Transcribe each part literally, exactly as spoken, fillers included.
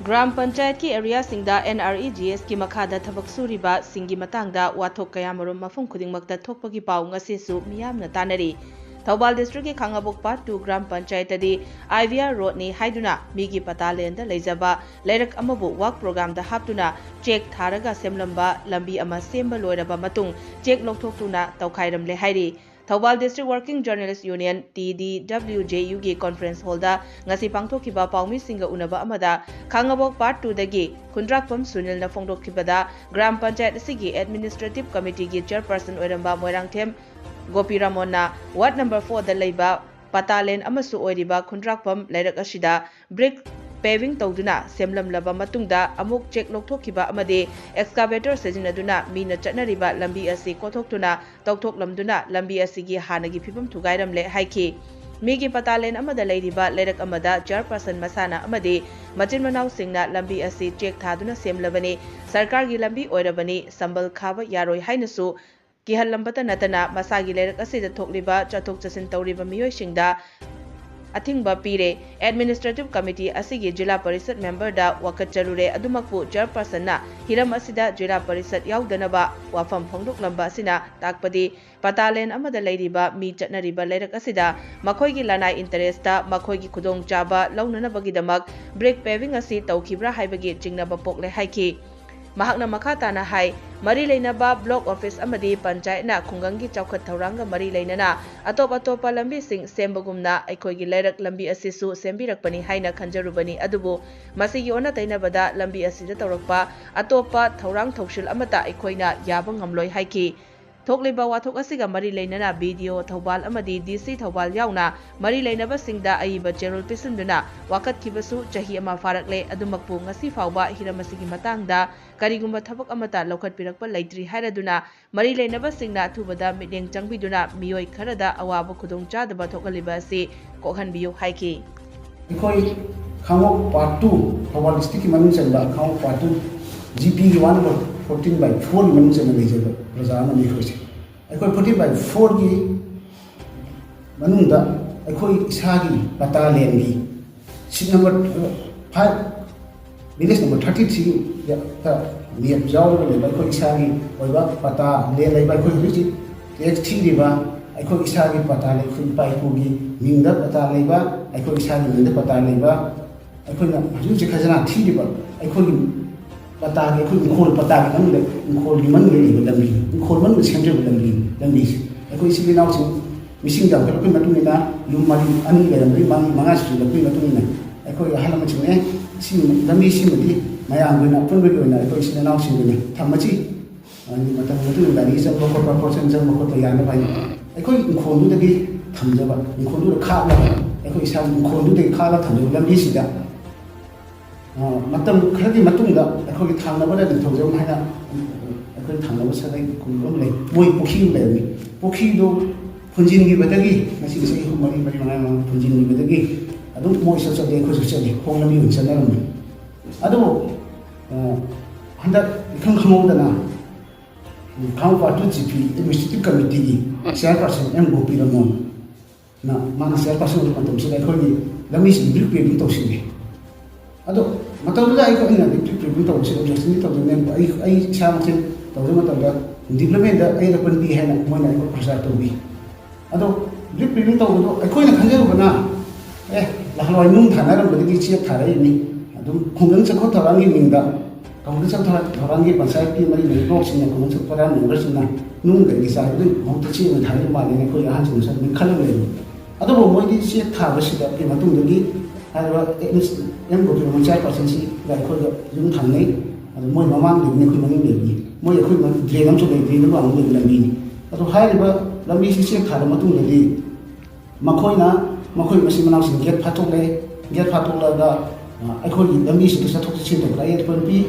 Gram ꯄꯟꯆꯥꯌꯠꯀꯤ ꯑꯦꯔꯤꯌꯥꯁꯤꯡꯗ NREGSꯀꯤ ꯃꯈꯥꯗ ꯊꯕꯛ ꯁꯨꯔꯤꯕꯁꯤꯡꯒꯤ ꯃꯇꯥꯡꯗ ꯋꯥꯊꯣꯛ ꯀꯌꯥꯃꯔꯨꯝ ꯃꯐꯝ ꯈꯨꯗꯤꯡꯃꯛꯇ ꯊꯣꯛꯄꯒꯤ ꯄꯥꯎ ꯉꯁꯤꯁꯨ ꯃꯤꯌꯥꯝꯅ ꯇꯥꯅꯔꯤ꯫ ꯊꯧꯕꯥꯜ ꯗꯤꯁꯇ꯭ꯔꯤꯛꯀꯤ ꯈꯥꯉꯕꯣꯛ ꯄꯥꯔꯠ ꯇꯨ ꯒ꯭ꯔꯥꯝ ꯄꯟꯆꯥꯌꯠꯇꯗꯤ IVR ꯔꯣꯗꯅꯤ ꯍꯥꯏꯗꯨꯅ ꯃꯤꯒꯤ ꯄꯇꯥ ꯂꯦꯟꯗ ꯂꯩꯖꯕ ꯂꯩꯔꯛ ꯑꯃꯕꯨ ꯋꯥꯔꯛ ꯄ꯭ꯔꯣꯒ꯭ꯔꯥꯝꯗ ꯍꯥꯞꯇꯨꯅ ꯆꯦꯛ ꯊꯥꯔꯒ ꯁꯦꯝꯂꯝꯕ ꯂꯝꯕꯤ ꯑꯃ ꯁꯦꯝꯕ ꯂꯣꯏꯔꯕ ꯃꯇꯨꯡ ꯆꯦꯛ ꯂꯧꯊꯣꯛꯇꯨꯅ ꯇꯧꯈꯥꯏꯔꯝꯂꯦ ꯍꯥꯏꯔꯤ꯫ Thoubal district working journalists union, TDWJUꯒꯤ ꯀꯣꯟꯐꯔꯦꯟꯁ ꯍꯣꯜꯗ ꯉꯁꯤ ꯄꯥꯡꯊꯣꯛꯈꯤꯕ ꯄꯥꯎꯃꯤꯁꯤꯡꯒ ꯎꯅꯕ ꯑꯃꯗ ꯈꯥꯉꯕꯣꯛ ꯄꯥꯔꯠ ꯇꯨꯗꯒꯤ ꯈꯨꯟꯗ꯭ꯔꯥꯛꯄꯝ ꯁꯨꯅꯤꯜꯅ ꯐꯣꯡꯗꯣꯛꯈꯤꯕꯗ, ꯒ꯭ꯔꯥꯝ ꯄꯟꯆꯥꯌꯠ ꯑꯁꯤꯒꯤ ꯑꯦꯗꯃꯤꯅꯤꯁꯇ꯭ꯔꯦꯇꯤꯚ ꯀꯃꯤꯇꯤꯒꯤ ꯆꯤꯌꯔꯄꯔꯁꯟ ꯑꯣꯏꯔꯝꯕ ꯃꯣꯏꯔꯥꯡꯊꯦꯝ ꯒꯣꯄꯤꯔꯥꯃꯣꯟꯅ ꯋꯥꯔꯗ ꯅꯝꯕꯔ ꯐꯣꯔꯗ ꯂꯩꯕ ꯄꯇꯥꯂꯦꯟ ꯑꯃꯁꯨ ꯑꯣꯏꯔꯤꯕ ꯈꯨꯟꯗ꯭ꯔꯥꯛꯄꯝ ꯂꯩꯔꯛ ꯑꯁꯤꯗ ꯕ꯭ꯔꯤꯛ ꯄꯦꯚꯤꯡ ꯇꯧꯗꯨꯅ ꯁꯦꯝꯂꯝꯂꯕ ꯃꯇꯨꯡꯗ ꯑꯃꯨꯛ ꯆꯦꯛ ꯂꯧꯊꯣꯛꯈꯤꯕ ꯑꯃꯗꯤ ꯑꯦꯛꯁꯀꯥꯚꯦꯇꯔ ꯁꯤꯖꯤꯟꯅꯗꯨꯅ ꯃꯤꯅ ꯆꯠꯅꯔꯤꯕ ꯂꯝꯕꯤ ꯑꯁꯤ ꯀꯣꯊꯣꯛꯇꯨꯅ ꯇꯧꯊꯣꯛꯂꯝꯗꯨꯅ ꯂꯝꯕꯤ ꯑꯁꯤꯒꯤ ꯍꯥꯟꯅꯒꯤ ꯐꯤꯕꯝ ꯊꯨꯒꯥꯏꯔꯝꯂꯦ ꯍꯥꯏꯈꯤ꯫ ꯃꯤꯒꯤ ꯄꯇꯥꯂꯦꯟ ꯑꯃꯗ ꯂꯩꯔꯤꯕ ꯂꯩꯔꯛ ꯑꯃꯗ ꯆꯤꯌꯔꯄꯔꯁꯟ ꯃꯁꯥꯅ ꯑꯃꯗꯤ ꯃꯆꯤꯟ ꯃꯅꯥꯎꯁꯤꯡꯅ ꯂꯝꯕꯤ ꯑꯁꯤ ꯆꯦꯛ ꯊꯥꯗꯨꯅ ꯁꯦꯝꯂꯕꯅꯤ, ꯁꯔꯀꯥꯔꯒꯤ ꯂꯝꯕꯤ ꯑꯣꯏꯔꯕꯅꯤ, ꯁꯝꯕꯜ ꯈꯥꯕ ꯌꯥꯔꯣꯏ ꯍꯥꯏꯅꯁꯨ ꯀꯤꯍꯜꯂꯝꯕꯇ ꯅꯠꯇꯅ ꯃꯁꯥꯒꯤ ꯂꯩꯔꯛ ꯑꯁꯤꯗ ꯊꯣꯛꯂꯤꯕ ꯆꯠꯊꯣꯛ ꯆꯠꯁꯤꯟ ꯇꯧꯔꯤꯕ ꯃꯤꯑꯣꯏꯁꯤꯡꯗ ꯑꯊꯤꯡꯕ ꯄꯤꯔꯦ꯫ ꯑꯦꯗꯃꯤꯅꯤꯁꯇ꯭ꯔꯦꯇꯤꯚ ꯀꯃꯤꯇꯤ ꯑꯁꯤꯒꯤ ꯖꯤꯂꯥ ꯄꯔꯤꯁꯗ ꯃꯦꯝꯕꯔꯗ ꯋꯥꯀꯠꯆꯔꯨꯔꯦ꯫ ꯑꯗꯨꯃꯛꯄꯨ ꯆꯤꯌꯔꯄꯔꯁꯟꯅ ꯍꯤꯔꯝ ꯑꯁꯤꯗ ꯖꯤꯂꯥ ꯄꯔꯤꯁꯗ ꯌꯥꯎꯗꯅꯕ ꯋꯥꯐꯝ ꯐꯣꯡꯗꯣꯛꯂꯝꯕ ꯑꯁꯤꯅ ꯇꯥꯛꯄꯗꯤ ꯄꯇꯥꯂꯦꯟ ꯑꯃꯗ ꯂꯩꯔꯤꯕ ꯃꯤ ꯆꯠꯅꯔꯤꯕ ꯂꯩꯔꯛ ꯑꯁꯤꯗ ꯃꯈꯣꯏꯒꯤ ꯂꯅꯥꯏ ꯏꯟꯇꯔꯦꯁꯇ ꯃꯈꯣꯏꯒꯤ ꯈꯨꯗꯣꯡꯆꯥꯕ ꯂꯧꯅꯅꯕꯒꯤꯗꯃꯛ ꯕ꯭ꯔꯤꯛ ꯄꯦꯚꯤꯡ ꯑꯁꯤ ꯇꯧꯈꯤꯕ꯭ꯔꯥ ꯍꯥꯏꯕꯒꯤ ꯆꯤꯡꯅꯕ ꯄꯣꯛꯂꯦ ꯍꯥꯏꯈꯤ꯫ ꯃꯍꯥꯛꯅ ꯃꯈꯥ ꯇꯥꯅ ꯍꯥꯏ, ꯃꯔꯤ ꯂꯩꯅꯕ ꯕ꯭ꯂꯣꯛ ꯑꯣꯐꯤꯁ ꯑꯃꯗꯤ ꯄꯟꯆꯥꯌꯠꯅ ꯈꯨꯡꯒꯪꯒꯤ ꯆꯥꯎꯈꯠ ꯊꯧꯔꯥꯡꯒ ꯃꯔꯤ ꯂꯩꯅꯅ ꯑꯇꯣꯞ ꯑꯇꯣꯞꯄ ꯂꯝꯕꯤꯁꯤꯡ ꯁꯦꯝꯕꯒꯨꯝꯅ ꯑꯩꯈꯣꯏꯒꯤ ꯂꯩꯔꯛ ꯂꯝꯕꯤ ꯑꯁꯤꯁꯨ ꯁꯦꯝꯕꯤꯔꯛꯄꯅꯤ ꯍꯥꯏꯅ ꯈꯟꯖꯔꯨꯕꯅꯤ, ꯑꯗꯨꯕꯨ ꯃꯁꯤꯒꯤ ꯑꯣꯟꯅ ꯇꯩꯅꯕꯗ ꯂꯝꯕꯤ ꯑꯁꯤꯗ ꯇꯧꯔꯛꯄ ꯑꯇꯣꯞꯄ ꯊꯧꯔꯥꯡ ꯊꯧꯁꯤꯜ ꯑꯃꯠꯇ ꯑꯩꯈꯣꯏꯅ ꯌꯥꯕ ꯉꯝꯂꯣꯏ ꯍꯥꯏꯈꯤ꯫ ꯊꯣꯛꯂꯤꯕ ꯋꯥꯊꯣꯛ ꯑꯁꯤꯒ ꯃꯔꯤ ꯂꯩꯅꯅ BDO ꯊꯧꯕꯥꯜ ꯑꯃꯗꯤ DC ꯊꯧꯕꯥꯜ ꯌꯥꯎꯅ ꯃꯔꯤ ꯂꯩꯅꯕꯁꯤꯡꯗ ꯑꯏꯕ ꯆꯦꯔꯣꯜ ꯄꯤꯁꯤꯟꯗꯨꯅ ꯋꯥꯀꯠꯈꯤꯕꯁꯨ ꯆꯍꯤ ꯑꯃ ꯐꯥꯔꯛꯂꯦ꯫ ꯑꯗꯨꯃꯛꯄꯨ ꯉꯁꯤ ꯐꯥꯎꯕ ꯍꯤꯔꯝ ꯑꯁꯤꯒꯤ ꯃꯇꯥꯡꯗ ꯀꯔꯤꯒꯨꯝꯕ ꯊꯕꯛ ꯑꯃꯠꯇ ꯂꯧꯈꯠꯄꯤꯔꯛꯄ ꯂꯩꯇ꯭ꯔꯤ ꯍꯥꯏꯔꯗꯨꯅ ꯃꯔꯤ ꯂꯩꯅꯕꯁꯤꯡꯅ ꯑꯊꯨꯕꯗ ꯃꯤꯠꯌꯦꯡ ꯆꯪꯕꯤꯗꯨꯅ ꯃꯤꯑꯣꯏ ꯈꯔꯗ ꯑꯋꯥꯕ ꯈꯨꯗꯣꯡꯆꯥꯗꯕ ꯊꯣꯛꯍꯜꯂꯤꯕ ꯑꯁꯤ ꯀꯣꯛꯍꯟꯕꯤꯌꯨ ꯍꯥꯏꯈꯤ꯫ ꯑꯩꯈꯣꯏ ꯈꯥꯉꯕꯣꯛ ꯄꯥꯔꯠ ꯇꯨ, ꯊꯧꯕꯥꯜ ꯗꯤꯁꯇ꯭ꯔꯤꯛꯀꯤ ꯃꯅꯨꯡ ꯆꯟꯕ ꯈꯥꯉꯕꯣꯛ ꯄꯥꯔꯠ ꯇꯨ, GPꯒꯤ one fourteen by fourꯒꯤ ꯃꯅꯨꯡ ꯆꯟꯅ ꯂꯩꯖꯕ ꯄ꯭ꯔꯖꯥ ꯑꯃꯅꯤ ꯑꯩꯈꯣꯏꯁꯦ꯫ ꯑꯩꯈꯣꯏ fourteen by fourꯒꯤ ꯃꯅꯨꯡꯗ ꯑꯩꯈꯣꯏ ꯏꯁꯥꯒꯤ ꯄꯇꯥ ꯂꯦꯟꯒꯤ sheet number five, village number thirty ꯊ꯭ꯔꯤꯗ ꯃꯦꯞ ꯌꯥꯎꯔꯒ ꯂꯩꯕ ꯑꯩꯈꯣꯏ ꯏꯁꯥꯒꯤ ꯑꯣꯏꯕ ꯄꯇꯥ ꯂꯦꯟ ꯂꯩꯕ, ꯑꯩꯈꯣꯏ ꯍꯧꯖꯤꯛ ꯍꯧꯖꯤꯛ ꯇꯦꯛꯁ ꯊꯤꯔꯤꯕ ꯑꯩꯈꯣꯏ ꯏꯁꯥꯒꯤ ꯄꯇꯥ ꯂꯩ, ꯑꯩꯈꯣꯏ ꯏꯄꯥ ꯏꯄꯨꯒꯤ ꯃꯤꯡꯗ ꯄꯇꯥ ꯂꯩꯕ, ꯑꯩꯈꯣꯏ ꯏꯁꯥꯒꯤ ꯃꯤꯡꯗ ꯄꯇꯥ ꯂꯩꯕ, ꯑꯩꯈꯣꯏꯅ ꯍꯧꯖꯤꯛ ꯍꯧꯖꯤꯛ ꯈꯖꯅꯥ ꯊꯤꯔꯤꯕ ꯑꯩꯈꯣꯏꯒꯤ ꯄꯇꯥꯒꯤ, ꯑꯩꯈꯣꯏ ꯏꯪꯈꯣꯜ ꯄꯇꯥꯒꯤ ꯃꯅꯨꯡꯗ, ꯏꯪꯈꯣꯜꯒꯤ ꯃꯅꯨꯡꯗ ꯂꯩꯕ ꯂꯝꯕꯤ, ꯏꯪꯈꯣꯜ ꯃꯅꯨꯡꯗ ꯁꯦꯝꯖꯕ ꯂꯝꯕꯤ, ꯂꯝꯕꯤꯁꯦ ꯑꯩꯈꯣꯏ ꯏꯆꯤꯜ ꯏꯅꯥꯎꯁꯤꯡ ꯃꯤꯁꯤꯡ ꯌꯥꯝꯈꯠꯂꯛꯄꯒꯤ ꯃꯇꯨꯡ ꯏꯟꯅ ꯌꯨꯝ ꯃꯔꯤ, ꯑꯅꯤ ꯂꯩꯔꯝꯕꯗꯒꯤ ꯃꯉꯥ, ꯃꯉꯥ ꯁꯨꯖꯤꯜꯂꯛꯄꯒꯤ ꯃꯇꯨꯡ ꯏꯟꯅ ꯑꯩꯈꯣꯏ ꯑꯍꯜ ꯂꯃꯟꯁꯤꯡꯅ, "ꯑꯦ, ꯁꯤ ꯂꯝꯕꯤ ꯁꯤꯃꯗꯤ ꯃꯌꯥꯝꯒꯤ ꯑꯣꯏꯅ, ꯑꯄꯨꯟꯕꯒꯤ ꯑꯣꯏꯅ ꯑꯩꯈꯣꯏ ꯏꯆꯤꯜ ꯏꯅꯥꯎꯁꯤꯡꯒꯤ ꯑꯣꯏꯅ ꯊꯝꯃꯁꯤ, ꯑꯗꯨꯒꯤ ꯃꯇꯝꯒꯤ ꯃꯇꯨꯡ ꯏꯟꯅ ꯒꯥꯔꯤ ꯆꯪꯕ ꯈꯣꯠꯄ, ꯄꯣꯠꯆꯪ ꯆꯪꯕ ꯈꯣꯠꯄ ꯌꯥꯅꯕ" ꯍꯥꯏꯅ ꯑꯩꯈꯣꯏ ꯏꯪꯈꯣꯜꯗꯨꯗꯒꯤ ꯊꯝꯖꯕ, ꯏꯪꯈꯣꯜꯗꯨꯗ ꯈꯥꯛꯂꯒ, ꯑꯩꯈꯣꯏ ꯏꯁꯥꯒꯤ ꯏꯪꯈꯣꯜꯗꯨꯗꯒꯤ ꯈꯥꯛꯂꯒ ꯊꯝꯖꯕ ꯂꯝꯕꯤꯁꯤꯗ ꯑ, ꯃꯇꯝ ꯈꯔꯒꯤ ꯃꯇꯨꯡꯗ ꯑꯩꯈꯣꯏꯒꯤ ꯊꯥꯡꯅꯕ ꯅꯤꯡꯊꯧꯖꯝ ꯍꯥꯏꯅ ꯑꯩꯈꯣꯏ ꯊꯥꯡꯅꯕ ꯁꯥꯒꯩ ꯈꯨꯟ ꯑꯃ ꯂꯩ, ꯃꯣꯏ ꯄꯨꯈ꯭ꯔꯤ ꯑꯃ ꯂꯩꯔꯝꯃꯤ꯫ ꯄꯨꯈ꯭ꯔꯤꯗꯨ ꯐꯨꯟꯖꯤꯟꯈꯤꯕꯗꯒꯤ, ꯉꯁꯤ ꯆꯍꯤ ꯑꯍꯨꯝ, ꯃꯔꯤ, ꯃꯔꯤ, ꯃꯉꯥ, ꯃꯉꯥ ꯐꯨꯟꯖꯤꯟꯈꯤꯕꯗꯒꯤ ꯑꯗꯨꯝ ꯃꯣꯏꯁꯨ ꯆꯠꯂꯦ, ꯑꯩꯈꯣꯏꯁꯨ ꯆꯠꯂꯦ, ꯈꯣꯡ ꯂꯝꯕꯤ ꯑꯣꯏꯅ ꯆꯠꯅꯔꯝꯃꯤ꯫ ꯑꯗꯨꯕꯨ, ꯑ, ꯍꯟꯗꯛ ꯏꯈꯪ ꯈꯪꯍꯧꯗꯅ, ꯎꯝ, Khangabok part two G P administrative ꯀꯃꯤꯇꯤꯒꯤ ꯆꯤꯌꯔꯄꯥꯔꯁꯟ ꯑꯦꯝ ꯒꯣꯄꯤꯔꯃꯣꯍꯟ ꯅ ꯃꯥꯅ ꯆꯤꯌꯔꯄꯥꯔꯁꯟ ꯑꯣꯏꯕ ꯃꯇꯝꯁꯤꯗ ꯑꯩꯈꯣꯏꯒꯤ ꯂꯝꯕꯤꯁꯤꯡ ꯕ꯭ꯔꯤꯛ ꯄꯦꯚꯤꯡ ꯇꯧꯁꯤꯜꯂꯤ꯫ ꯑꯗꯣ ꯃꯇꯝꯗꯨꯗ ꯑꯩꯈꯣꯏ, ꯑꯩꯅ ꯕ꯭ꯔꯤꯛ ꯄꯦꯚꯤꯡ ꯇꯧꯕꯁꯤ ꯑꯣꯕꯖꯦꯛꯁꯟꯗꯤ ꯇꯧꯖꯕꯅꯦ, ꯑꯩ, ꯑꯩ ꯏꯁꯥꯃꯛꯁꯦ ꯇꯧꯖꯕ ꯃꯇꯝꯗ ꯗꯤꯕ꯭ꯂꯞꯃꯦꯟꯗ ꯑꯌꯦꯠ ꯑꯄꯟ ꯄꯤ ꯍꯥꯏꯅ ꯃꯣꯏꯅ ꯑꯩꯈꯣꯏ ꯄ꯭ꯔꯆꯥꯔ ꯇꯧꯕꯤ꯫ ꯑꯗꯣ ꯕ꯭ꯔꯤꯛ ꯄꯦꯚꯤꯡ ꯇꯧꯕꯗꯣ ꯑꯩꯈꯣꯏꯅ ꯈꯟꯖꯔꯨꯕꯅ, ꯑꯦ, ꯅꯍꯥꯟꯋꯥꯏ ꯅꯨꯡ ꯊꯥꯅꯔꯝꯕꯗꯒꯤ ꯆꯦꯛ ꯊꯥꯔꯛꯏꯅꯤ, ꯑꯗꯨꯝ ꯈꯨꯡꯒꯪ ꯆꯥꯎꯈꯠ ꯊꯧꯔꯥꯡꯒꯤ ꯃꯤꯡꯗ, ꯈꯨꯡꯒꯪ ꯆꯥꯎꯈꯠ ꯊꯧꯔꯥꯡꯒꯤ ꯄꯟꯆꯥꯌꯠꯀꯤ ꯃꯔꯤ ꯂꯩꯅꯕ ꯕ꯭ꯂꯣꯛꯁꯤꯡꯅ, ꯈꯨꯡꯒꯪ ꯆꯥꯎꯈꯠ ꯊꯧꯔꯥꯡ ꯃꯦꯝꯕꯔꯁꯤꯡꯅ ꯅꯨꯡ ꯀꯩꯒꯤ ꯆꯥꯏꯕꯗꯨ ꯃꯍꯨꯠꯇ ꯆꯦꯛ ꯑꯣꯏꯅ ꯊꯥꯔꯛꯏ ꯃꯥꯜꯂꯦꯅ ꯑꯩꯈꯣꯏ ꯑꯍꯟꯁꯤꯡꯅꯁꯨ ꯑꯗꯨꯝ ꯈꯜꯂꯒ ꯂꯩꯕ꯫ ꯑꯗꯨꯕꯨ ꯃꯣꯏꯗꯤ ꯆꯦꯛ ꯊꯥꯕꯁꯤꯗ ꯑꯩꯈꯣꯏ ꯃꯇꯨꯡꯗꯒꯤ ꯍꯥꯏꯔꯤꯕ ꯑꯦꯝ ꯒꯣꯄꯤꯔꯃꯣꯍꯟ ꯆꯤꯌꯔꯄꯥꯔꯁꯟꯁꯤꯒ ꯑꯩꯈꯣꯏꯒ ꯌꯨꯝ ꯊꯪꯅꯩ꯫ ꯑꯗꯨ ꯃꯣꯏ ꯃꯃꯥꯡꯗꯒꯤꯅꯤ, ꯑꯩꯈꯣꯏ ꯃꯅꯤꯡꯗꯒꯤꯅꯤ꯫ ꯃꯣꯏ ꯑꯩꯈꯣꯏ ꯃ-, ꯗ꯭ꯔꯦꯟ ꯑꯃꯁꯨ ꯂꯩ, ꯗ꯭ꯔꯦꯟꯗꯨ ꯃꯥꯡꯂꯣꯝꯗꯒꯤ ꯂꯝꯕꯤꯅꯤ꯫ ꯑꯗꯨ ꯍꯥꯏꯔꯤꯕ ꯂꯝꯕꯤꯁꯤ ꯆꯦꯛ ꯊꯥꯔ ꯃꯇꯨꯡꯗꯗꯤ ꯃꯈꯣꯏꯅ, ꯃꯈꯣꯏ ꯃꯆꯤꯟ ꯃꯅꯥꯎꯁꯤꯡ ꯒꯦꯠ ꯐꯥꯊꯣꯛꯂꯦ꯫ ꯒꯦꯠ ꯐꯥꯊꯣꯛꯂꯒ, ꯑ, ꯑꯩꯈꯣꯏꯒꯤ ꯂꯝꯕꯤꯁꯤꯗ ꯆꯠꯊꯣꯛ ꯆꯠꯁꯤꯟ ꯇꯧꯕꯗ ꯑꯌꯦꯠꯄ ꯄꯤ꯫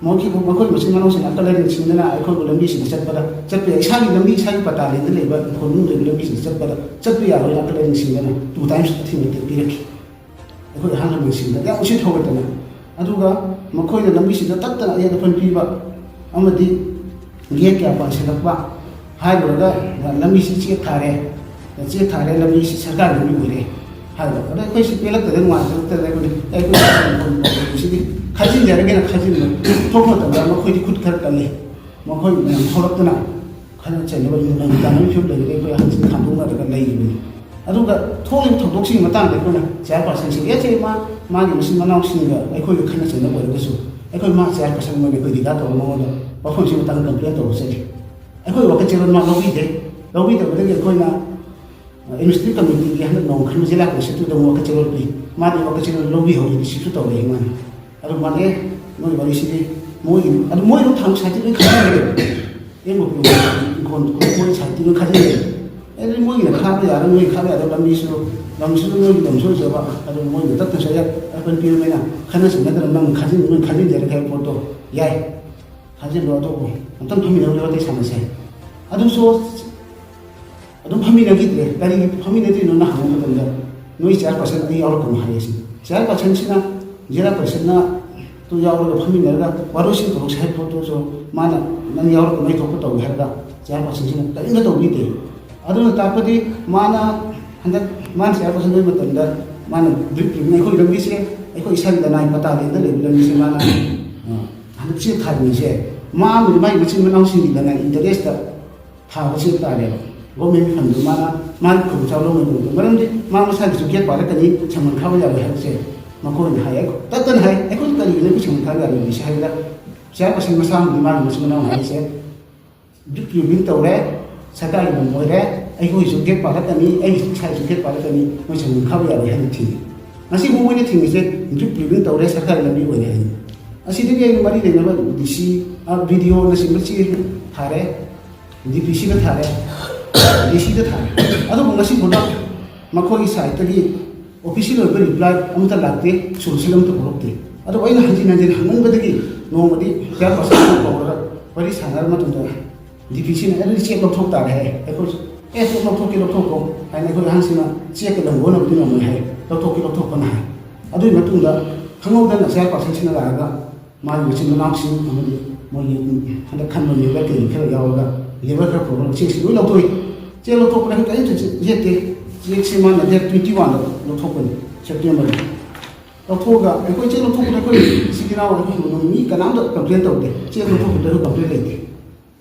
ꯃꯈꯣꯏ, ꯃꯈꯣꯏ ꯃꯆꯤꯟ ꯃꯅꯥꯎꯁꯤꯡꯅ ꯑꯀꯜ ꯂꯩꯔꯤꯡꯁꯤꯡꯗꯅ ꯑꯩꯈꯣꯏꯕꯨ ꯂꯝꯕꯤꯁꯤꯗ ꯆꯠꯄꯗ, ꯆꯠꯄ ꯌꯥꯏ, ꯏꯁꯥꯒꯤ ꯂꯝꯕꯤ, ꯏꯁꯥꯒꯤ ꯄꯇꯥ ꯂꯩꯅ ꯂꯩꯕ ꯏꯪꯈꯣꯜ ꯃꯅꯨꯡꯗ ꯂꯩꯕ ꯂꯝꯕꯤꯁꯤꯗ ꯆꯠꯄꯗ, ꯆꯠꯄ ꯌꯥꯔꯣꯏ, ꯑꯀꯜ ꯂꯩꯔꯤꯡꯁꯤꯡꯗꯅ ꯇꯨ ꯇꯥꯏꯝꯁ ꯑꯊꯤꯡꯕ ꯄꯤꯔꯛꯈꯤ꯫ ꯑꯩꯈꯣꯏ ꯑꯍꯜ ꯂꯃꯟꯁꯤꯡꯗ ꯌꯥꯝ ꯎꯁꯤꯠ ꯊꯧꯒꯠꯇꯅ, ꯑꯗꯨꯒ ꯃꯈꯣꯏꯅ ꯂꯝꯕꯤꯁꯤꯗ ꯇꯠꯇꯅ ꯑꯌꯦꯠ ꯑꯄꯟ ꯄꯤꯕ ꯑꯃꯗꯤ ꯒꯦꯠ ꯀꯌꯥ ꯄꯥꯟꯁꯤꯜꯂꯛꯄ, ꯍꯥꯏꯔꯨꯔꯒ ꯂꯝꯕꯤꯁꯤ ꯆꯦꯛ ꯊꯥꯔꯦ, ꯆꯦꯛ ꯊꯥꯔꯦ, ꯂꯝꯕꯤꯁꯤ ꯁꯔꯀꯥꯔꯒꯤ ꯂꯝꯕꯤ ꯑꯣꯏꯔꯦ, ꯍꯥꯏꯕ꯫ ꯑꯗꯣ ꯑꯩꯈꯣꯏꯁꯤ ꯄꯦꯜꯂꯛꯇꯗꯅ, ꯅꯨꯡꯉꯥꯏꯇꯗꯅ ꯑꯩꯈꯣꯏꯅ ꯑꯦ, ꯑꯩꯈꯣꯏ ꯁꯤꯗꯤ ꯈꯥꯖꯤꯟꯖꯔꯒꯦꯅ ꯈꯥꯖꯤꯟꯕ꯫ ꯊꯣꯛꯄ ꯃꯇꯝꯗ ꯃꯈꯣꯏꯗꯤ ꯈꯨꯠ ꯈꯔ ꯀꯜꯂꯤ꯫ ꯃꯈꯣꯏ ꯃꯌꯥꯝ ꯊꯣꯛꯂꯛꯇꯅ ꯈꯠꯅ ꯆꯩꯅꯕ, ꯅꯨꯡ ꯇꯥꯅꯕꯒꯤ ꯐꯤꯕꯝ ꯂꯩꯔꯗꯤ ꯑꯩꯈꯣꯏ ꯍꯪꯆꯤꯠ ꯈꯥꯝꯗꯣꯛꯅꯔꯒ ꯂꯩꯔꯤꯕꯅꯤ꯫ ꯑꯗꯨꯒ ꯊꯣꯛꯂꯤꯕ ꯊꯧꯗꯣꯛꯁꯤꯒꯤ ꯃꯇꯥꯡꯗ ꯑꯩꯈꯣꯏꯅ ꯆꯦꯌꯥꯔ ꯄꯥꯔꯁꯟꯁꯤꯡ, ꯑꯦ, ꯁꯤ ꯃꯥ, ꯃꯥꯒꯤ ꯃꯆꯤꯟ ꯃꯅꯥꯎꯁꯤꯡꯒ ꯑꯩꯈꯣꯏꯒ ꯈꯠꯅ ꯆꯩꯅꯕ ꯑꯣꯏꯔꯒꯁꯨ, ꯑꯩꯈꯣꯏ ꯃꯥ ꯆꯦꯌꯥꯔ ꯄꯥꯔꯁꯟ ꯑꯣꯏꯅ ꯑꯩꯈꯣꯏ ꯂꯤꯗꯥ ꯇꯧꯔꯒ ꯃꯉꯣꯟꯗ ꯋꯥꯐꯝꯁꯤ ꯃꯇꯥꯡꯗ ꯀꯝꯄ꯭ꯂꯦꯟ ꯇꯧꯕ ꯆꯠꯂꯤ꯫ ꯑꯩꯈꯣꯏ ꯋꯥꯀꯠ ꯆꯦꯔꯣꯜ ꯃꯥ ꯂꯧꯕꯤꯗꯦ꯫ ꯂꯧꯕꯤꯗꯕꯗꯒꯤ ꯑꯩꯈꯣꯏꯅ ꯑꯦꯗꯃꯤꯅꯤꯁꯇ꯭ꯔꯦꯇꯤꯚ ꯀꯃꯤꯇꯤꯒꯤ ꯍꯟꯗꯛ ꯅꯧꯅ ꯈꯟꯕ ꯖꯤꯂꯥ ꯄꯔꯤꯁꯠꯇꯨꯗ ꯑꯃꯨꯛ ꯋꯥꯀꯠ ꯆꯦꯔꯣꯜ ꯄꯤ꯫ ꯃꯥꯗꯤ ꯋꯥꯀꯠ ꯆꯦꯔꯣꯜ ꯂꯧꯕꯤꯍꯧꯔꯤ, ꯔꯤꯁꯤꯞꯁꯨ ꯇꯧꯔꯛꯏ ꯃꯥꯅ꯫ ꯑꯗꯨ ꯃꯥꯅꯦ, ꯃꯣꯏ ꯋꯥꯔꯤꯁꯤꯗꯤ ꯃꯣꯏꯒꯤ, ꯑꯗꯨ ꯃꯣꯏ ꯑꯗꯨꯝ ꯊꯥꯡ ꯁꯥꯏꯠꯇꯤ ꯂꯣꯏ ꯈꯪꯅꯔꯦ꯫ ꯑꯦꯝ ꯑꯣ ꯄꯤ ꯏꯪꯈꯣꯜ ꯃꯣꯏ ꯁꯥꯏꯠꯇꯤ ꯂꯣꯏ ꯈꯥꯖꯤꯟꯅꯔꯦ꯫ ꯑꯗꯨꯗꯤ ꯃꯣꯏꯒꯤꯅ ꯈꯥꯕ ꯌꯥꯔ, ꯃꯣꯏ ꯈꯥꯕ ꯌꯥꯗꯕ ꯂꯝꯕꯤꯁꯨ, ꯂꯝꯁꯤꯁꯨ ꯃꯣꯏꯒꯤ ꯂꯝꯁꯨ ꯑꯣꯏꯖꯕ꯫ ꯑꯗꯨ ꯃꯣꯏꯅ ꯇꯠꯇꯅꯁꯨ ꯑꯌꯥ-, ꯑꯄꯟ ꯄꯤꯔꯕꯅꯤꯅ ꯈꯟꯅ ꯆꯩꯅꯗꯅ ꯅꯪ ꯈꯥꯖꯤꯟ-, ꯅꯣꯏ ꯈꯥꯖꯤꯟꯖꯔꯒꯦ ꯍꯥꯏꯕ ꯄꯣꯠꯇꯣ ꯌꯥꯏ꯫ ꯊꯥꯖꯤꯜꯂꯣ, ꯑꯗꯨꯕꯨ ꯑꯝꯇꯪ ꯐꯝꯃꯤꯟꯅꯔꯒ ꯋꯥꯔꯤ ꯁꯥꯟꯅꯁꯦ꯫ ꯑꯗꯨꯁꯨ ꯑꯗꯨꯝ ꯐꯝꯃꯤꯟꯅꯈꯤꯗ꯭ꯔꯦ꯫ ꯀꯔꯤꯒꯤ ꯐꯝꯃꯤꯟꯅꯗ꯭ꯔꯤꯅꯣꯅ ꯍꯪꯕ ꯃꯇꯝꯗ, "ꯅꯣꯏ ꯆꯤꯌꯥꯔ ꯄꯥꯔꯁꯟ ꯑꯅꯤ ꯌꯥꯎꯔꯛꯀꯅꯨ" ꯍꯥꯏꯌꯦ ꯁꯤꯅꯤ꯫ ꯆꯤꯌꯥꯔ ꯄꯥꯔꯁꯟꯁꯤꯅ ꯖꯤꯂꯥ ꯄꯔꯤꯁꯠꯅ ꯇꯨ ꯌꯥꯎꯔꯒ ꯐꯝꯃꯤꯟꯅꯔꯒ ꯋꯥꯔꯣꯏꯁꯤꯟ ꯄꯨꯔꯛꯁꯦ ꯍꯥꯏꯕ ꯄꯣꯠꯇꯨꯁꯨ ꯃꯥꯅ, "ꯅꯪ ꯌꯥꯎꯔꯛꯀꯅꯨ, ꯑꯩ ꯊꯣꯛꯄ ꯇꯧꯒꯦ" ꯍꯥꯏꯔꯒ ꯆꯤꯌꯥꯔ ꯄꯥꯔꯁꯟꯁꯤꯅ ꯀꯔꯤꯝꯇ ꯇꯧꯕꯤꯗꯦ꯫ ꯑꯗꯨꯅ ꯇꯥꯛꯄꯗꯤ ꯃꯥꯅ ꯍꯟꯗꯛ ꯃꯥꯅ ꯆꯤꯌꯥꯔ ꯄꯥꯔꯁꯟ ꯑꯣꯏꯕ ꯃꯇꯝꯗ ꯃꯥꯅ ꯕ꯭ꯔꯤꯛ ꯄꯤꯕꯅ ꯑꯩꯈꯣꯏ ꯂꯝꯕꯤꯁꯦ, ꯑꯩꯈꯣꯏ ꯏꯁꯥꯒꯤ ꯂꯅꯥꯏ ꯄꯇꯥ ꯂꯦꯟꯗ ꯂꯩꯕ ꯂꯝꯕꯤꯁꯦ ꯃꯥꯅ, ꯑ, ꯍꯟꯗꯛ ꯆꯦꯛ ꯊꯥꯔꯤꯉꯩꯁꯦ ꯃꯥ ꯑꯃꯗꯤ ꯃꯥꯒꯤ ꯃꯆꯤꯟ ꯃꯅꯥꯎꯁꯤꯡꯒꯤ ꯂꯅꯥꯏ ꯏꯟꯇꯔꯦꯁꯇ ꯊꯥꯕ ꯆꯦꯛ ꯇꯥꯔꯦꯕ꯫ ꯒꯣꯔꯃꯦꯟꯒꯤ ꯐꯟꯗꯨ ꯃꯥꯅ, ꯃꯥꯒꯤ ꯈꯨꯗꯣꯡꯆꯥꯕ ꯂꯧꯅꯕꯒꯤꯗꯃꯛꯇ꯫ ꯃꯔꯝꯗꯤ ꯃꯥ ꯃꯁꯥꯒꯤꯁꯨ ꯒꯦꯠ ꯄꯥꯜꯂꯛꯀꯅꯤ, ꯁꯪꯒꯣꯝ ꯈꯥꯕ ꯌꯥꯔꯣꯏ ꯍꯥꯏꯕꯁꯦ ꯃꯈꯣꯏꯅ ꯍꯥꯏ꯫ ꯇꯠꯇꯅ ꯍꯥꯏ꯫ ꯑꯩꯈꯣꯏꯅ ꯀꯔꯤꯒꯤꯅꯣ ꯑꯩꯈꯣꯏ ꯁꯪꯒꯣꯝ ꯈꯥꯕ ꯌꯥꯔꯣꯏ ꯍꯥꯏꯁꯦ ꯍꯥꯏꯕꯗ, ꯆꯤꯌꯥꯔ ꯄꯥꯔꯁꯟ ꯃꯁꯥ ꯑꯃꯗꯤ ꯃꯥꯒꯤ ꯃꯆꯤꯟ ꯃꯅꯥꯎ ꯍꯥꯏꯔꯤꯁꯦ ꯕ꯭ꯔꯤꯛ ꯄꯤꯕꯤꯡ ꯇꯧꯔꯦ, ꯁꯔꯀꯥꯔꯒꯤ ꯂꯝ ꯑꯣꯏꯔꯦ, ꯑꯩꯈꯣꯏꯒꯤꯁꯨ ꯒꯦꯠ ꯄꯥꯜꯂꯛꯀꯅꯤ, ꯑꯩꯒꯤ ꯏꯁꯥꯒꯤꯁꯨ ꯒꯦꯠ ꯄꯥꯜꯂꯛꯀꯅꯤ, ꯃꯣꯏ ꯁꯪꯒꯣꯝ ꯈꯥꯕ ꯌꯥꯔꯣꯏ ꯍꯥꯏꯅ ꯊꯤꯡꯉꯤ꯫ ꯉꯁꯤꯕꯨ ꯃꯣꯏꯅ ꯊꯤꯡꯉꯤꯁꯦ ꯕ꯭ꯔꯤꯛ ꯄꯤꯕꯤꯡ ꯇꯧꯔꯦ, ꯁꯔꯀꯥꯔꯒꯤ ꯂꯝꯕꯤ ꯑꯣꯏꯔꯦ ꯍꯥꯏꯅꯤ꯫ ꯑꯁꯤꯗꯒꯤ ꯑꯩꯅ ꯃꯔꯤ ꯂꯩꯅꯕ ꯗꯤ ꯁꯤ, ꯑ, ꯕꯤ ꯗꯤ ꯑꯣꯅꯆꯤꯡꯕ ꯆꯦ ꯊꯥꯔꯦ, ꯗꯤ ꯄꯤ ꯁꯤꯗ ꯊꯥꯔꯦ, ꯗꯤ ꯁꯤꯗ ꯊꯥꯔꯦ꯫ ꯑꯗꯨꯕꯨ ꯉꯁꯤ ꯐꯥꯎꯗ ꯃꯈꯣꯏꯒꯤ ꯁꯥꯏꯠꯇꯒꯤ ꯑꯣꯐꯤꯁꯤꯌꯦꯜ ꯑꯣꯏꯕ ꯔꯤꯄ꯭ꯂꯥꯏ ꯑꯃꯠꯇ ꯂꯥꯛꯇꯦ, ꯁꯣꯂꯨꯁꯟ ꯑꯃꯠꯇ ꯄꯨꯔꯛꯇꯦ꯫ ꯑꯗꯨꯕꯨ ꯑꯩꯅ ꯍꯟꯖꯤꯟ ꯍꯟꯖꯤꯟ ꯍꯪꯃꯟꯕꯗꯒꯤ ꯅꯣꯡꯃꯗꯤ ꯆꯤꯌꯥꯔ ꯄꯥꯔꯁꯟ ꯀꯧꯔꯒ ꯋꯥꯔꯤ ꯁꯥꯟꯅꯔꯕ ꯃꯇꯨꯡꯗ ꯗꯤ ꯄꯤ ꯁꯤꯅ ꯑꯗꯨꯗꯤ ꯆꯦꯛ ꯂꯧꯊꯣꯛ ꯇꯥꯔꯦ ꯍꯥꯏ꯫ ꯑꯩꯈꯣꯏꯁꯨ, "ꯑꯦ, ꯆꯦꯛ ꯂꯧꯊꯣꯛꯀꯦ, ꯂꯧꯊꯣꯛꯀꯣ" ꯍꯥꯏꯅ ꯑꯩꯈꯣꯏ ꯑꯍꯟꯁꯤꯅ ꯆꯦꯛꯀ ꯂꯪꯒꯣꯟꯅꯕꯗꯤ ꯉꯝꯃꯣꯏ ꯍꯥꯏ, "ꯂꯧꯊꯣꯛꯀꯦ, ꯂꯧꯊꯣꯛꯄꯅ" ꯍꯥꯏ꯫ ꯑꯗꯨꯒꯤ ꯃꯇꯨꯡꯗ ꯈꯪꯍꯧꯗꯅ ꯆꯤꯌꯥꯔ ꯄꯥꯔꯁꯟꯁꯤꯅ ꯂꯥꯛꯑꯒ ꯃꯥꯒꯤ ꯃꯆꯤꯟ ꯃꯅꯥꯎꯁꯤꯡ ꯑꯃꯗꯤ ꯃꯣꯏꯒꯤ ꯍꯟꯗꯛ ꯈꯟꯕ ꯂꯦꯕꯔ ꯀꯩ ꯈꯔ ꯌꯥꯎꯔꯒ ꯂꯦꯕꯔ ꯈꯔ ꯄꯨꯔꯒ ꯆꯦꯛꯁꯤ ꯂꯣꯏ ꯂꯧꯊꯣꯛꯏ꯫ ꯆꯦꯛ ꯂꯧꯊꯣꯛꯄꯗ ꯑꯩꯈꯣꯏ ꯀꯔꯤꯝꯇ ꯌꯦꯠꯇꯦ꯫ ꯆꯦꯛꯁꯤ ꯃꯥꯅ ꯗꯦꯠ ꯇ꯭ꯋꯦꯟꯇꯤ ꯋꯥꯟꯗ ꯂꯧꯊꯣꯛꯄꯅꯤ, ꯁꯦꯞꯇꯦꯝꯕꯔꯒꯤ꯫ ꯂꯧꯊꯣꯛꯑꯒ ꯑꯩꯈꯣꯏ ꯆꯦꯛ ꯂꯧꯊꯣꯛꯄꯗ ꯑꯩꯈꯣꯏ ꯏꯆꯤꯜ ꯏꯅꯥꯎ ꯑꯩꯈꯣꯏ ꯏꯃꯨꯡ ꯃꯤ ꯀꯅꯥꯝꯇ ꯀꯝꯄ꯭ꯂꯦꯟ ꯇꯧꯗꯦ꯫ ꯆꯦꯛ ꯂꯧꯊꯣꯛꯄꯗ ꯑꯩꯈꯣꯏ ꯀꯝꯄ꯭ꯂꯦꯟ ꯂꯩꯇꯦ꯫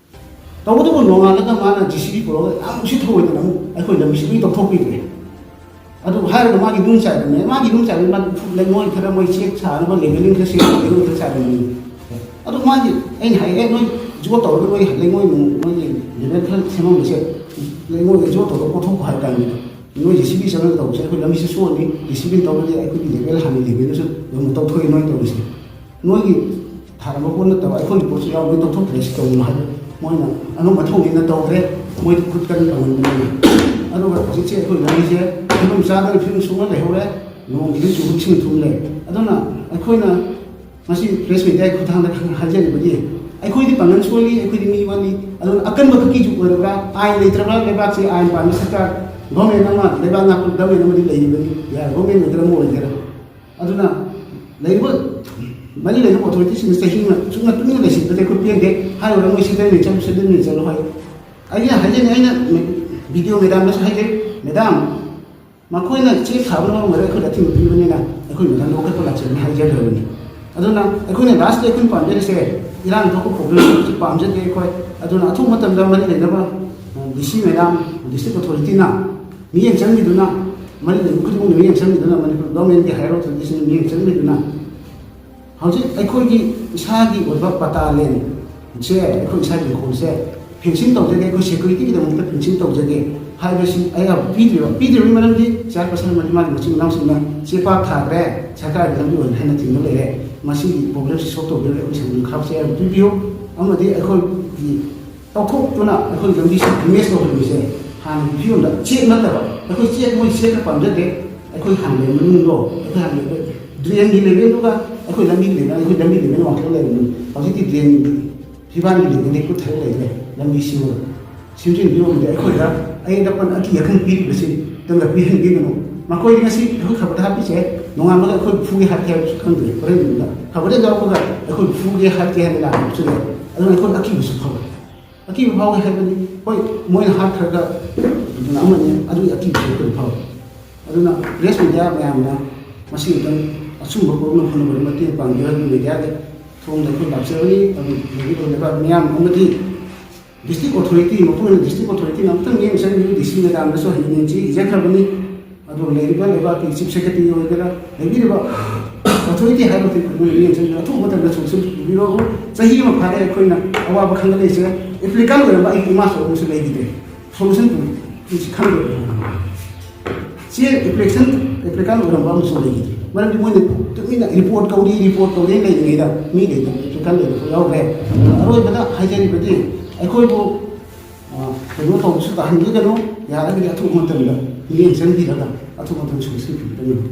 ꯇꯧꯕꯇꯕꯨ ꯅꯣꯡꯉꯥꯜꯂꯒ ꯃꯥꯅ ꯖꯦ ꯁꯤ ꯕꯤ ꯄꯨꯔꯛꯑꯒ ꯌꯥꯝ ꯎꯁꯤꯠ ꯊꯑꯣꯏꯗꯅ ꯑꯃꯨꯛ ꯑꯩꯈꯣꯏ ꯂꯝꯕꯤꯁꯤ ꯂꯣꯏ ꯇꯧꯊꯣꯛꯄꯤꯈ꯭ꯔꯦ꯫ ꯑꯗꯨ ꯍꯥꯏꯔꯒ ꯃꯥꯒꯤ ꯅꯨꯡ ꯆꯥꯏꯕꯅꯦ꯫ ꯃꯥꯒꯤ ꯅꯨꯡ ꯆꯥꯏꯕꯅꯤ꯫ ꯃꯥꯒꯤ ꯂꯩꯉꯣꯏ ꯈꯔ ꯃꯣꯏ ꯆꯦꯛ ꯁꯥꯅꯕ ꯂꯦꯚꯦꯂꯤꯡ ꯈꯔ ꯁꯦꯝꯕ ꯂꯩꯉꯣꯏ ꯈꯔ ꯆꯥꯏꯕꯅꯤ꯫ ꯑꯗꯨ ꯃꯥꯒꯤ, ꯑꯩꯅ ꯍꯥꯏ, "ꯑꯦ, ꯅꯣꯏ ꯖꯣꯠ ꯇꯧꯔꯒ ꯅꯣꯏ ꯂꯩꯉꯣꯏ ꯅꯨꯡ, ꯅꯣꯏꯒꯤ ꯂꯦꯚꯦꯜ ꯈꯔ ꯁꯦꯝꯃꯝꯕꯁꯦ, ꯂꯩꯉꯣꯏꯒ ꯖꯣꯠ ꯇꯧꯔꯒ ꯀꯣꯊꯣꯛꯄ ꯍꯥꯏ ꯇꯥꯔꯦ꯫ ꯅꯣꯏ ꯖꯦ ꯁꯤ ꯕꯤ ꯆꯪꯉꯒ ꯇꯧꯕꯁꯦ ꯑꯩꯈꯣꯏ ꯂꯝꯕꯤꯁꯦ ꯁꯣꯛꯑꯅꯤ꯫ ꯖꯦ ꯁꯤ ꯕꯤꯅ ꯇꯧꯔꯗꯤ ꯑꯩꯈꯣꯏꯒꯤ ꯂꯦꯚꯦꯜ ꯍꯥꯟꯅ ꯂꯦꯚꯦꯜꯗꯁꯨ ꯑꯗꯨꯝ ꯇꯧꯊꯣꯛꯑꯦ ꯅꯣꯏ ꯇꯧꯔꯤꯁꯦ꯫ ꯅꯣꯏꯒꯤ ꯊꯥꯔꯝꯕ ꯄꯣꯠ ꯅꯠꯇꯕ ꯑꯩꯈꯣꯏꯒꯤ ꯄꯣꯠꯁꯨ ꯌꯥꯎꯕꯒꯤ ꯇꯧꯊꯣꯛꯇ꯭ꯔꯦ ꯁꯤ ꯇꯧꯅꯨ" ꯍꯥꯏꯕ꯫ ꯃꯣꯏꯅ ꯑꯉꯝ ꯑꯊꯧꯅꯤꯅ ꯇꯧꯈ꯭ꯔꯦ꯫ ꯃꯣꯏꯗꯤ ꯈꯨꯠ ꯀꯟꯅ ꯇꯧꯍꯟꯕꯅꯤꯅ꯫ ꯑꯗꯨꯒ ꯍꯧꯖꯤꯛꯁꯦ ꯑꯩꯈꯣꯏ ꯂꯝꯕꯤꯁꯦ ꯐꯤꯕꯝ ꯆꯥꯗꯅ ꯐꯤꯕꯝ ꯁꯣꯛꯅ ꯂꯩꯍꯧꯔꯦ꯫ ꯅꯣꯡ ꯈꯤꯇꯪ ꯆꯨꯕ ꯏꯁꯤꯡ ꯊꯨꯝ ꯂꯩ꯫ ꯑꯗꯨꯅ ꯑꯩꯈꯣꯏꯅ ꯉꯁꯤ ꯄ꯭ꯔꯦꯁ ꯃꯤꯗꯤꯌꯥꯒꯤ ꯈꯨꯠꯊꯥꯡꯗ ꯍꯥꯏꯖꯔꯤꯕꯗꯤ, ꯑꯩꯈꯣꯏꯗꯤ ꯄꯥꯡꯒꯜ ꯁꯣꯜꯂꯤ, ꯑꯩꯈꯣꯏꯗꯤ ꯃꯤ ꯋꯥꯠꯂꯤ꯫ ꯑꯗꯨꯅ ꯑꯀꯟꯕ ꯈꯛꯀꯤꯁꯨ ꯑꯣꯏꯔꯕ꯭ꯔꯥ? ꯑꯥꯏꯟ ꯂꯩꯇ꯭ꯔꯕ꯭ꯔꯥ? ꯂꯩꯕꯥꯛꯁꯤ ꯑꯥꯏꯟ ꯄꯥꯟꯕ ꯁꯔꯀꯥꯔ, ꯒꯣꯔꯃꯦꯟ ꯑꯃ, ꯂꯩꯕꯥꯛ ꯉꯥꯛꯄ ꯒꯣꯔꯃꯦꯟ ꯑꯃꯗꯤ ꯂꯩꯔꯤꯕꯅꯤ, ꯌꯥꯏ, ꯒꯣꯔꯃꯦꯟ ꯑꯣꯏꯒꯦꯔꯥ ꯑꯃ ꯑꯣꯏꯒꯦꯔꯥ꯫ ꯑꯗꯨꯅ ꯂꯩꯔꯤꯕ ꯃꯔꯤ ꯂꯩꯅꯕ ꯑꯣꯊꯣꯔꯤꯇꯤꯁꯤꯡꯅ ꯆꯍꯤ ꯑꯃ ꯆꯨꯞꯅ ꯇꯨꯃꯤꯟꯅ ꯂꯩꯁꯤꯟꯕꯗ ꯑꯩꯈꯣꯏ ꯄꯦꯟꯗꯦ꯫ ꯍꯥꯏꯔꯨꯔ ꯅꯣꯏ ꯁꯦꯟꯇ꯭ꯔꯦꯜ ꯃꯤꯅꯤꯁꯇꯔ, ꯁꯦꯟꯇ꯭ꯔꯦꯜ ꯃꯤꯅꯤꯁꯇꯔ ꯍꯥꯏ꯫ ꯑꯩꯅ ꯍꯥꯏꯖꯅꯤꯡꯉꯤ, ꯑꯩꯅ ꯕꯤ ꯗꯤ ꯑꯣ ꯃꯦꯗꯥꯝꯗꯁꯨ ꯍꯥꯏꯖꯩ, "ꯃꯦꯗꯥꯝ, ꯃꯈꯣꯏꯅ ꯆꯦꯛ ꯁꯥꯕꯅ ꯃꯔꯝ ꯑꯣꯏꯔꯒ ꯑꯩꯈꯣꯏꯗ ꯑꯊꯤꯡꯕ ꯄꯤꯕꯅꯤꯅ ꯑꯩꯈꯣꯏ ꯃꯦꯗꯥꯝꯗ ꯋꯥꯀꯠꯄ ꯂꯥꯛꯆꯕꯅꯤ" ꯍꯥꯏꯖꯈ꯭ꯔꯕꯅꯤ꯫ ꯑꯗꯨꯅ ꯑꯩꯈꯣꯏꯅ ꯂꯥꯁꯇ ꯑꯩꯈꯣꯏꯅ ꯄꯥꯝꯖꯔꯤꯁꯦ ꯏꯔꯥꯡ ꯊꯣꯛꯄ ꯄ꯭ꯔꯣꯕ꯭ꯂꯦꯝꯁꯤ ꯄꯥꯝꯖꯗꯦ ꯑꯩꯈꯣꯏ꯫ ꯑꯗꯨꯅ ꯑꯊꯨꯕ ꯃꯇꯝꯗ ꯃꯔꯤ ꯂꯩꯅꯕ ꯗꯤ ꯁꯤ ꯃꯦꯗꯥꯝ, ꯗꯤꯁꯇ꯭ꯔꯤꯛ ꯑꯣꯊꯣꯔꯤꯇꯤꯅ ꯃꯤꯠꯌꯦꯡ ꯆꯪꯕꯤꯗꯨꯅ, ꯃꯔꯤ ꯂꯩꯅꯕ ꯈꯨꯗꯤꯡꯃꯛꯅ ꯃꯤꯠꯌꯦꯡ ꯆꯪꯕꯤꯗꯨꯅ, ꯃꯅꯤꯄꯨꯔ ꯒꯣꯔꯃꯦꯟꯒꯤ ꯍꯥꯏꯌꯔ ꯑꯣꯊꯣꯔꯤꯇꯤꯁꯤꯡꯅ ꯃꯤꯠꯌꯦꯡ ꯆꯪꯕꯤꯗꯨꯅ ꯍꯧꯖꯤꯛ ꯑꯩꯈꯣꯏꯒꯤ ꯏꯁꯥꯒꯤ ꯑꯣꯏꯕ ꯄꯇꯥ ꯂꯦꯟꯁꯦ, ꯑꯩꯈꯣꯏ ꯏꯁꯥꯒꯤ ꯏꯪꯈꯣꯜꯁꯦ ꯐꯦꯟꯁꯤꯡ ꯇꯧꯖꯒꯦ, ꯑꯩꯈꯣꯏ ꯁꯦꯀ꯭ꯌꯨꯔꯤꯇꯤꯒꯤꯗꯃꯛꯇ ꯐꯦꯟꯁꯤꯡ ꯇꯧꯖꯒꯦ ꯍꯥꯏꯕꯁꯤ ꯑꯌꯥꯕ ꯄꯤꯗ꯭ꯔꯤꯕ꯫ ꯄꯤꯗ꯭ꯔꯤꯕꯒꯤ ꯃꯔꯝꯗꯤ ꯆꯤꯌꯥꯔꯄꯔꯁꯟ ꯑꯃꯗꯤ ꯃꯥꯒꯤ ꯃꯆꯤꯟ ꯃꯅꯥꯎꯁꯤꯡꯅ ꯆꯦ ꯄꯥꯛ ꯊꯥꯈ꯭ꯔꯦ, ꯁꯔꯀꯥꯔꯒꯤ ꯂꯝꯕꯤ ꯑꯣꯏꯅ ꯍꯥꯏꯅ ꯊꯤꯡꯅ ꯂꯩꯔꯦ꯫ ꯃꯁꯤꯒꯤ ꯄ꯭ꯔꯣꯕ꯭ꯂꯦꯝꯁꯤ ꯁꯣꯜꯕ ꯇꯧꯕꯤꯔꯒ ꯑꯩꯈꯣꯏ ꯁꯦꯟꯗꯣꯡ ꯈꯔꯁꯦ ꯑꯌꯥꯕ ꯄꯤꯕꯤꯌꯨ꯫ ꯑꯃꯗꯤ ꯑꯩꯈꯣꯏꯒꯤ ꯇꯧꯊꯣꯛꯇꯨꯅ ꯑꯩꯈꯣꯏ ꯂꯝꯕꯤꯁꯤ ꯗꯦꯃꯦꯖ ꯇꯧꯍꯜꯂꯤꯕꯁꯦ ꯍꯥꯟꯅꯒꯤ ꯐꯤꯕꯝꯗ ꯆꯦꯛ ꯅꯠꯇꯕ, ꯑꯩꯈꯣꯏ ꯆꯦꯛ, ꯃꯣꯏ ꯆꯦꯛꯅ ꯄꯥꯝꯖꯗꯦ꯫ ꯑꯩꯈꯣꯏ ꯍꯥꯟꯅ ꯂꯩꯕ ꯃꯅꯨꯡꯗꯣ, ꯑꯩꯈꯣꯏ ꯍꯥꯟꯅ ꯂꯩꯕ ꯗ꯭ꯔꯦꯟꯒꯤ ꯂꯦꯚꯦꯜꯗꯨꯒ ꯑꯩꯈꯣꯏ ꯂꯝꯕꯤꯒꯤ ꯂꯦꯚꯦꯜ, ꯑꯩꯈꯣꯏ ꯂꯝꯕꯤ ꯂꯦꯚꯦꯜ ꯋꯥꯡꯈꯠꯂ ꯂꯩꯔꯕꯅꯤ꯫ ꯍꯧꯖꯤꯛꯇꯤ ꯗ꯭ꯔꯦꯟꯒꯤ ꯐꯤꯕꯥꯟꯒꯤ ꯂꯦꯚꯦꯜꯗꯤ ꯀꯨꯠꯊꯔ ꯂꯩꯈ꯭ꯔꯦ꯫ ꯂꯝꯕꯤ ꯁꯦꯝꯕꯗ ꯁꯦꯝꯖꯤꯟꯕꯤꯌꯣ꯫ ꯑꯃꯗꯤ ꯑꯩꯈꯣꯏꯗ ꯑꯌꯦꯠ ꯑꯄꯟ ꯑꯀꯤ ꯑꯈꯪ ꯄꯤꯔꯤꯕꯁꯤ ꯇꯝꯅ ꯄꯤꯍꯟꯕꯤꯒꯅꯨ꯫ ꯃꯈꯣꯏꯗꯤ ꯉꯁꯤ ꯑꯩꯈꯣꯏ ꯈꯕꯔꯗ ꯍꯥꯞꯄꯤꯁꯦ ꯅꯣꯡꯉꯥꯟꯕꯒ ꯑꯩꯈꯣꯏ ꯐꯨꯒꯦ ꯍꯥꯠꯀꯦ ꯍꯥꯏꯕꯁꯨ ꯈꯪꯗ꯭ꯔꯦ꯫ ꯍꯣꯔꯦꯟ ꯅꯨꯃꯤꯠꯇ ꯈꯕꯔꯗ ꯌꯥꯎꯔꯛꯄꯒ ꯑꯩꯈꯣꯏ ꯐꯨꯒꯦ ꯍꯥꯠꯀꯦ ꯍꯥꯏꯅ ꯂꯥꯛꯄꯁꯨ ꯌꯥꯏ꯫ ꯑꯗꯨꯅ ꯑꯩꯈꯣꯏ ꯑꯀꯤꯕꯁꯨ ꯐꯥꯎꯏ꯫ ꯑꯀꯤꯕ ꯐꯥꯎꯏ ꯍꯥꯏꯕꯗꯤ, ꯍꯣꯏ, ꯃꯣꯏꯅ ꯍꯥꯠꯈ꯭ꯔꯒ ꯑꯗꯨꯅ ꯑꯃꯅꯤ, ꯑꯗꯨꯒꯤ ꯑꯀꯤꯕꯁꯨ ꯑꯩꯈꯣꯏ ꯐꯥꯎꯏ꯫ ꯑꯗꯨꯅ ꯄ꯭ꯔꯦꯁ ꯃꯦꯗꯤꯌꯥ ꯃꯌꯥꯝꯅ ꯃꯁꯤ ꯑꯃꯨꯛꯇꯪ ꯑꯆꯨꯝꯕ ꯄꯣꯠ ꯑꯃ ꯐꯪꯅꯕ ꯃꯇꯦꯡ ꯄꯥꯡꯕꯤꯌꯨ ꯍꯥꯏꯕ ꯃꯦꯗꯤꯌꯥꯒꯤ ꯊꯣꯡꯗ ꯑꯩꯈꯣꯏ ꯂꯥꯛꯆꯕꯅꯤ꯫ ꯑꯗꯨ ꯂꯩꯔꯤꯕ ꯂꯩꯕꯥꯛ ꯃꯤꯌꯥꯝ ꯑꯃꯗꯤ ꯗꯤꯁꯇ꯭ꯔꯤꯛ ꯑꯣꯊꯣꯔꯤꯇꯤ, ꯃꯄꯨ ꯑꯣꯏꯅ ꯗꯤꯁꯇ꯭ꯔꯤꯛ ꯑꯣꯊꯣꯔꯤꯇꯤꯅ ꯑꯃꯨꯛꯇꯪ ꯃꯤꯠꯌꯦꯡ ꯆꯪꯕꯤꯌꯨ꯫ ꯗꯤ ꯁꯤ ꯃꯦꯗꯥꯝꯗꯁꯨ ꯍꯌꯦꯡ ꯅꯤꯡꯁꯤ ꯏꯖꯈ꯭ꯔꯕꯅꯤ꯫ ꯑꯗꯨ ꯂꯩꯔꯤꯕ ꯂꯩꯕꯥꯛꯀꯤ ꯆꯤꯐ ꯁꯦꯀ꯭ꯔꯦꯇꯔꯤ ꯑꯣꯏꯒꯦꯔꯥ, ꯂꯩꯕꯤꯔꯤꯕ ꯑꯣꯊꯣꯔꯤꯇꯤ ꯍꯥꯏꯕ ꯈꯨꯗꯤꯡꯃꯛ ꯃꯤꯠꯌꯦꯡ ꯆꯪꯕꯤꯌꯨ꯫ ꯑꯊꯨꯕ ꯃꯇꯝꯗ ꯁꯣꯂꯨꯁꯟ ꯄꯨꯕꯤꯔꯛꯎ꯫ ꯆꯍꯤ ꯑꯃ ꯐꯥꯔꯦ ꯑꯩꯈꯣꯏꯅ ꯑꯋꯥꯕ ꯈꯪꯒꯠꯂꯛꯏꯁꯦ꯫ ꯑꯦꯄ꯭ꯂꯤꯀꯥꯟ ꯑꯣꯏꯔꯝꯕ ꯑꯩꯒꯤ ꯏꯃꯥꯆꯧ ꯑꯃꯁꯨ ꯂꯩꯈꯤꯗ꯭ꯔꯦ꯫ ꯁꯣꯂꯨꯁꯟ ꯄꯨꯕꯤꯁꯤ ꯈꯪꯗꯕ꯫ ꯆꯦ ꯑꯦꯄ꯭ꯂꯤꯀꯦꯁꯟ, ꯑꯦꯄ꯭ꯂꯤꯀꯥꯟ ꯑꯣꯏꯔꯝꯕ ꯑꯃꯁꯨ ꯂꯩꯈꯤꯗ꯭ꯔꯦ꯫ ꯃꯔꯝꯗꯤ ꯃꯣꯏꯅ ꯇꯨꯃꯤꯟꯅ ꯔꯤꯄꯣꯔꯠ ꯀꯧꯔꯤ, ꯔꯤꯄꯣꯔꯠ ꯀꯧꯔꯤ ꯂꯩꯔꯤꯉꯩꯗ ꯃꯤ ꯂꯩꯇꯕ ꯑꯦꯄ꯭ꯂꯤꯀꯥꯟ ꯂꯩꯕ ꯌꯥꯎꯈ꯭ꯔꯦ꯫ ꯑꯗꯨꯅ ꯑꯔꯣꯏꯕꯗ ꯍꯥꯏꯖꯔꯤꯕꯗꯤ ꯑꯩꯈꯣꯏꯕꯨ, ꯑ, ꯀꯩꯅꯣ ꯇꯧꯕꯁꯨ ꯇꯥꯍꯟꯕꯤꯒꯅꯨ꯫ ꯌꯥꯔꯒꯗꯤ ꯑꯊꯨꯕ ꯃꯇꯝꯗ ꯃꯤꯠꯌꯦꯡ ꯆꯪꯕꯤꯔꯒ ꯑꯊꯨꯕ ꯃꯇꯝꯗ ꯁꯣꯂꯨꯁꯟ ꯄꯤꯕꯤꯒꯅꯨ꯫